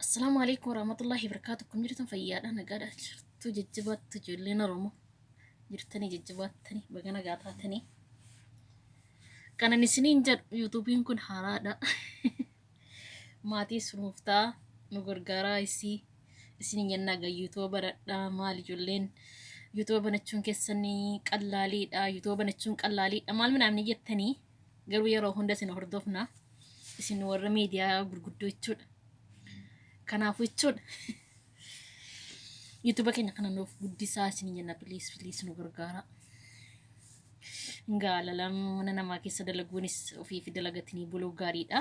Assalaamu alaikum warahmatullahi wabarakatuh. Akkam jirtan fayyaadha nagaadha jirtu jajjabaattu ijoolleen Oromoo jirtanii jajjabaattanii baga nagaa taatanii. Kanan isiniin jedhu yuutuubiin kun haaraadha. Maatii sunuuf ta'a nu gargaaraa isii isiniin jennaa gaa yuutuuba banadhaa maal ijoolleen yuutuuba banachuun keessanii qallaaliidha yuutuuba banachuun qallaaliidha maal minaamni jettanii garuu yeroo hunda isin hordofna isin warra miidiyaa gurguddoo jechuudha. Kanaafuu jechuudha. YouTube keenya kana nuuf guddisaa isin jenna please please nu gargaara. Gaalala mana namaa keessa dalaguunis ofii fi dalagatanii buluu gaariidha.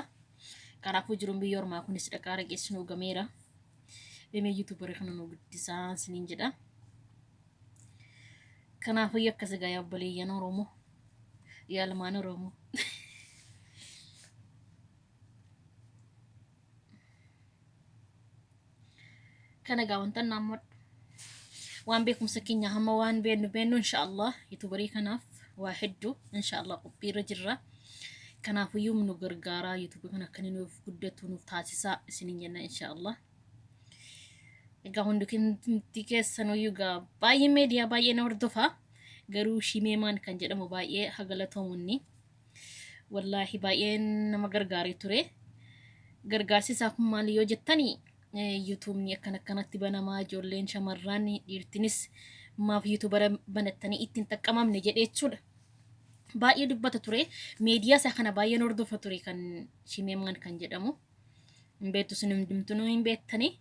Kanaafuu jiruun biyya ormaa kunis dhaqaa raqeessi nu gameera. Deemee YouTuber kana nu guddisaa isiniin jedha. Kanaafuu akkas egaa yaa obboleeyyan Oromoo. Yaa ilmaan Oromoo. Kana egaa wanta naammadhu. Waan beekumsa keenya hamma waan beennu beennu inshaallah yuutubarii kanaaf waa hedduu inshaallah qophiirra jirra. Kanaafuyyuu nu gargaaraa yuutubii kana akka inni nuuf guddatu nuuf taasisaa isiniin jenna inshaallah. Egaa hundi keessanuyyuu egaa baay'ee meediyaa baay'ee na hordofa. Garuu shimeemaan kan jedhamu baay'ee hagalatoomu inni. Wallaahi baay'ee nama gargaaree ture. Gargaarsi isaa kun maali yoo jettani yuutuubni akkan akkanatti banamaa ijoolleen shamarraan dhiirtinis maaf yuutuubara banattanii ittiin xaqqamamne jedhee jechuudha. Baay'ee dubbata ture. Meediyaa isaa kana baay'een hordofa ture kan shimeemaan kan jedhamu. Hin beektu isin hundumtunuu hin beektanii.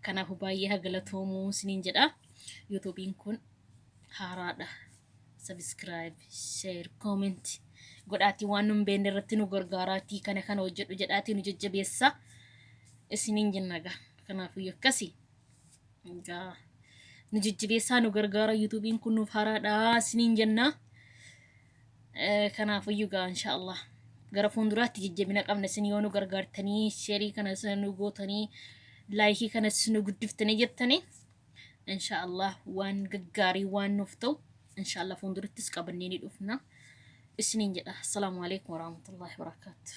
Kanaafuu baay'ee hagalatoomuu isiniin jedha. Yuutuubiin kun haaraadha. Subscribe, share, comment godhaatii waan nu hin beekne irratti nu gargaaraatii kana kana hojjedhu jedhaatii nu jajjabeessa isiniin jenna egaa. Kanaafuu akkasii. Egaa nu jajjabeessaa nu gargaara yuutuubiin kun nuuf haaraadha isiniin jenna. Kanaafuyyuu gaa inshaallah gara fuulduraatti jajjabina qabna isin yoo nu gargaartanii sheerii kanas nu gootanii laayikii kanas nu guddiftanii jettanii inshaallah waan gaggaarii waan nuuf ta'u inshaallah fuuldurattis qabannee ni dhufna isiniin jedha. Assalaamu alaikum warahmatullahi wabarakaatuh.